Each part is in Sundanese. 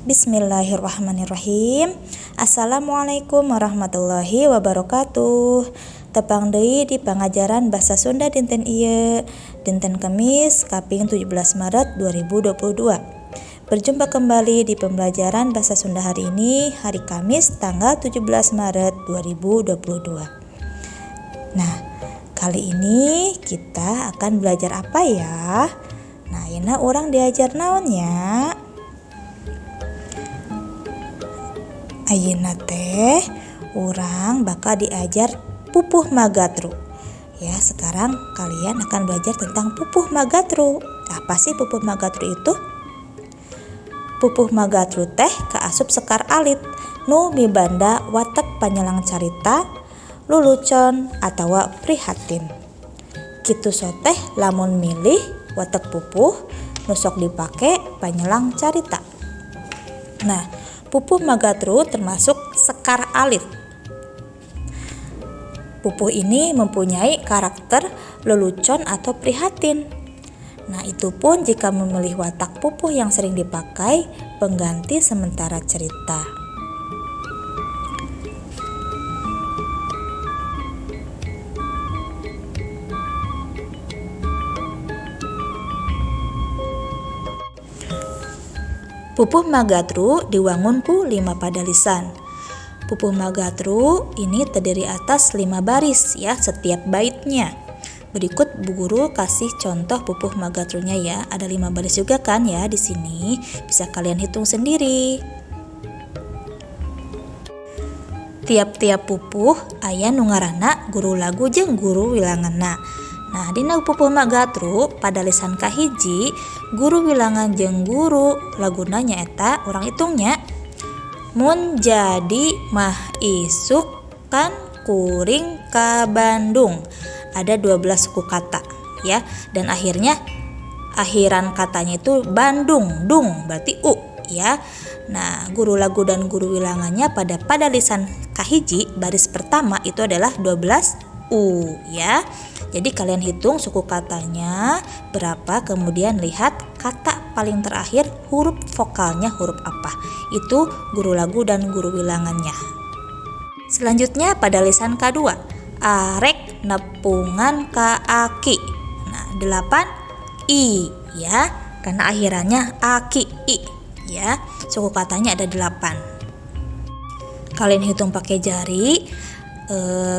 Bismillahirrahmanirrahim. Assalamualaikum warahmatullahi wabarakatuh. Tepang deui di pangajaran Bahasa Sunda dinten ieu, dinten Kemis kaping 17 Maret 2022. Berjumpa kembali di pembelajaran Bahasa Sunda hari ini, hari Kamis tanggal 17 Maret 2022. Nah, kali ini kita akan belajar apa ya? Nah, ayeuna urang diajar naon nya? Ayeuna teh urang bakal diajar pupuh magatru. Ya, sekarang kalian akan belajar tentang pupuh magatru. Apa sih pupuh magatru itu? Pupuh magatru teh kaasup sekar alit nu mibanda watek panyelang carita, lulucon atawa prihatin. Kitu soteh lamun milih watek pupuh nu sok dipake panyelang carita. Nah, pupuh magatru termasuk sekar alit. Pupuh ini mempunyai karakter lelucon atau prihatin. Nah, itu pun jika memilih watak pupuh yang sering dipakai pengganti sementara cerita. Pupuh magatru diwangun ku 5 padalisan. Pupuh magatru ini terdiri atas 5 baris ya setiap baitnya. Berikut Bu Guru kasih contoh pupuh magatrunya ya. Ada 5 baris juga kan ya di sini. Bisa kalian hitung sendiri. Tiap-tiap pupuh aya nu ngaranna guru lagu jeung guru wilanganna. Nah, dina pupuh magatru pada lisan kahiji guru wilangan jeung guru laguna nyaeta urang hitungnya. Mun jadi mah isuk kan kuring ka Bandung. Ada 12 suku kata ya, dan akhirnya akhiran katanya itu Bandung, dung berarti u ya. Nah, guru lagu dan guru wilangannya pada lisan kahiji baris pertama itu adalah 12 u ya. Jadi kalian hitung suku katanya berapa, kemudian lihat kata paling terakhir huruf vokalnya huruf apa. Itu guru lagu dan guru wilangannya. Selanjutnya pada lisan kedua, arek nepungan ka aki. Nah, 8 i ya, karena akhirannya aki i ya. Suku katanya ada 8. Kalian hitung pakai jari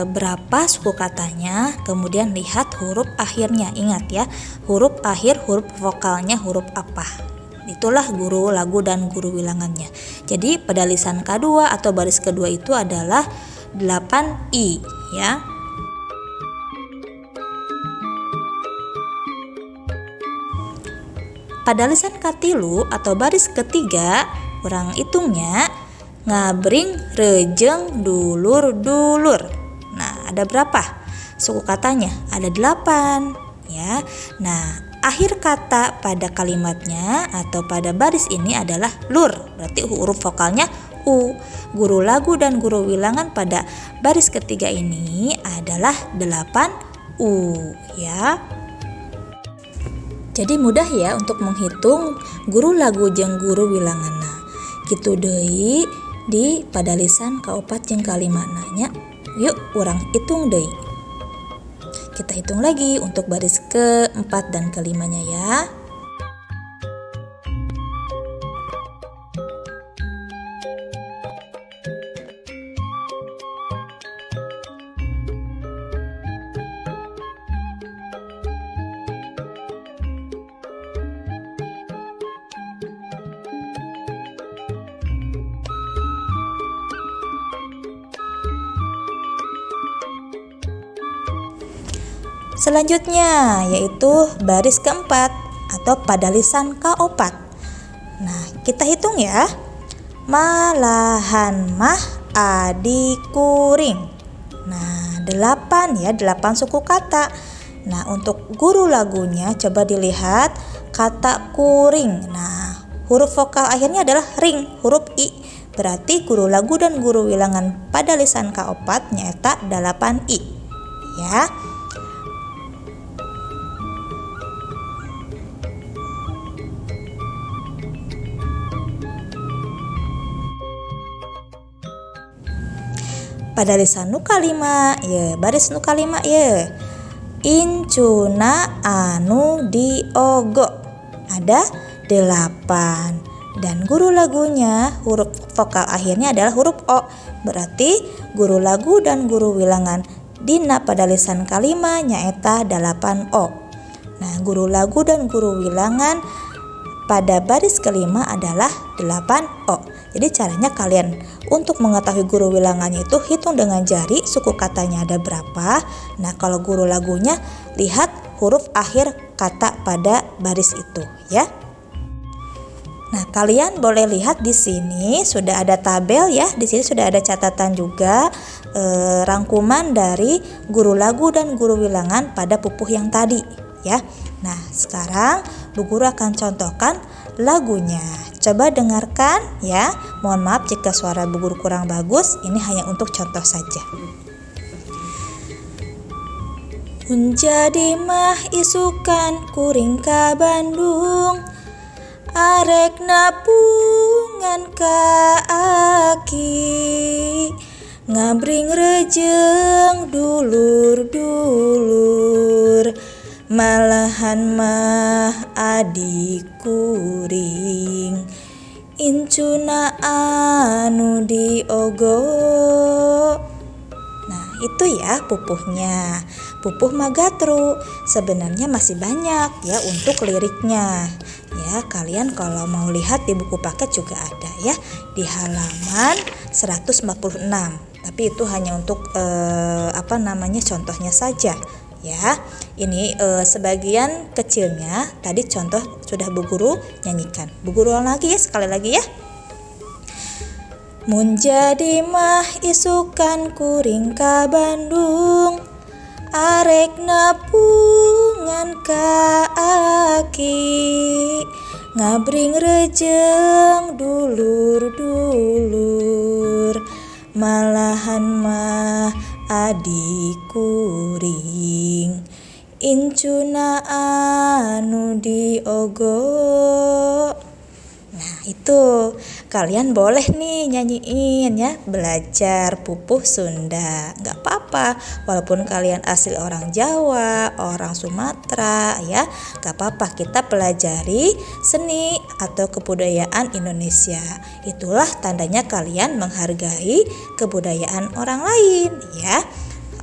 berapa suku katanya, kemudian lihat huruf akhirnya. Ingat ya, huruf akhir huruf vokalnya huruf apa. Itulah guru lagu dan guru wilangannya. Jadi pada lisan kedua atau baris kedua itu adalah 8 i ya. Pada lisan katilu atau baris ketiga, urang hitungnya ngabring rejeng dulur-dulur. Nah, ada berapa suku katanya? Ada 8 ya. Nah, akhir kata pada kalimatnya atau pada baris ini adalah lur, berarti huruf vokalnya u. Guru lagu dan guru wilangan pada baris ketiga ini adalah 8 u ya. Jadi mudah ya untuk menghitung guru lagu jeung guru wilanganna. Kitu deui di pada lisan kaopat jeung kalimana nya. Yuk urang hitung deui. Kita hitung lagi untuk baris keempat dan kelimanya ya. Selanjutnya yaitu baris keempat atau pada lisan kaopat. Nah, kita hitung ya. Malahan mah adi kuring. Nah, 8 ya, 8 suku kata. Nah, untuk guru lagunya coba dilihat kata kuring. Nah, huruf vokal akhirnya adalah ring, huruf i. Berarti guru lagu dan guru wilangan pada lisan kaopat nyaeta 8 i ya. Padalisan nu kalima ye, baris nu kalima ye, incuna anu diogo ada 8, dan guru lagunya huruf vokal akhirnya adalah huruf O. Berarti guru lagu dan guru wilangan dina padalisan kalima nyaeta 8 O. Nah, guru lagu dan guru wilangan pada baris kelima adalah 8 O. Jadi caranya kalian untuk mengetahui guru wilangannya itu hitung dengan jari suku katanya ada berapa. Nah, kalau guru lagunya lihat huruf akhir kata pada baris itu ya. Nah, kalian boleh lihat di sini sudah ada tabel ya. Di sini sudah ada catatan juga rangkuman dari guru lagu dan guru wilangan pada pupuh yang tadi ya. Nah, sekarang Bu Guru akan contohkan lagunya. Coba dengarkan ya. Mohon maaf jika suara Bu Guru kurang bagus, ini hanya untuk contoh saja. Mun jadi mah isukan kuring ka Bandung, arek napungan ka aki, ngabring rejeng dulur-dulur, malahan mah adik kuring, incuna anu diogo. Nah, itu ya pupuhnya. Pupuh Magatru. Sebenarnya masih banyak ya untuk liriknya. Ya, kalian kalau mau lihat di buku paket juga ada ya di halaman 146. Tapi itu hanya untuk contohnya saja. Ya, ini sebagian kecilnya tadi contoh sudah Bu Guru nyanyikan. Bu Guru ulang lagi ya, sekali lagi ya. Mun jadi mah isukan kuring ka Bandung, arek napungan ka aki, ngabring rejeng dulur-dulur, malahan mah adik kuring, incuna anu diogo. Nah, itu kalian boleh nih nyanyiin ya, belajar pupuh Sunda. Nggak apa-apa, walaupun kalian asli orang Jawa, orang Sumatera ya, nggak apa-apa, kita pelajari seni atau kebudayaan Indonesia. Itulah tandanya kalian menghargai kebudayaan orang lain ya.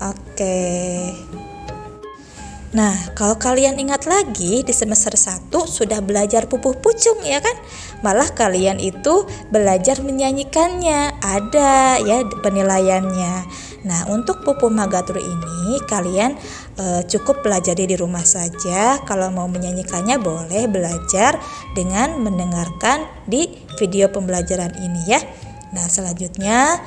Oke. Nah, kalau kalian ingat lagi di semester 1 sudah belajar pupuh pucung ya kan? Malah kalian itu belajar menyanyikannya, ada ya penilaiannya. Nah, untuk pupuh Magatru ini kalian cukup pelajari di rumah saja. Kalau mau menyanyikannya boleh belajar dengan mendengarkan di video pembelajaran ini ya. Nah, selanjutnya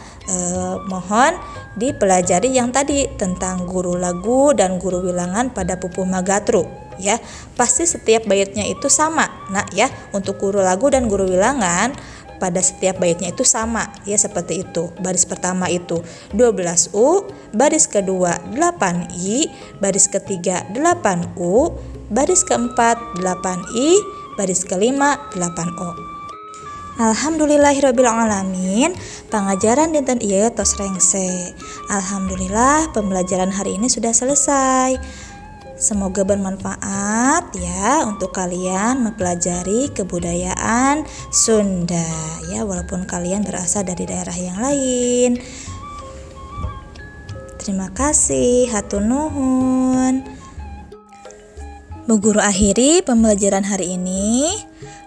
mohon dipelajari yang tadi tentang guru lagu dan guru wilangan pada pupuh Magatru ya. Pasti setiap baitnya itu sama, nak ya. Untuk guru lagu dan guru wilangan pada setiap baitnya itu sama ya, seperti itu. Baris pertama itu 12 U, baris kedua 8 I, baris ketiga 8 U, baris keempat 8 I, baris kelima 8 O. Alhamdulillahirabbil alamin, pangajaran dinten ieu tos rengse. Alhamdulillah pembelajaran hari ini sudah selesai. Semoga bermanfaat ya untuk kalian mempelajari kebudayaan Sunda ya, walaupun kalian berasal dari daerah yang lain. Terima kasih, hatur nuhun. Bu Guru akhiri pembelajaran hari ini.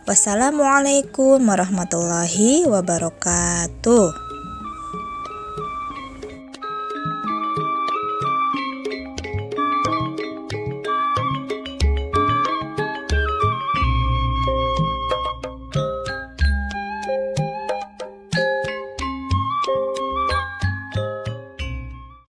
Wassalamualaikum warahmatullahi wabarakatuh.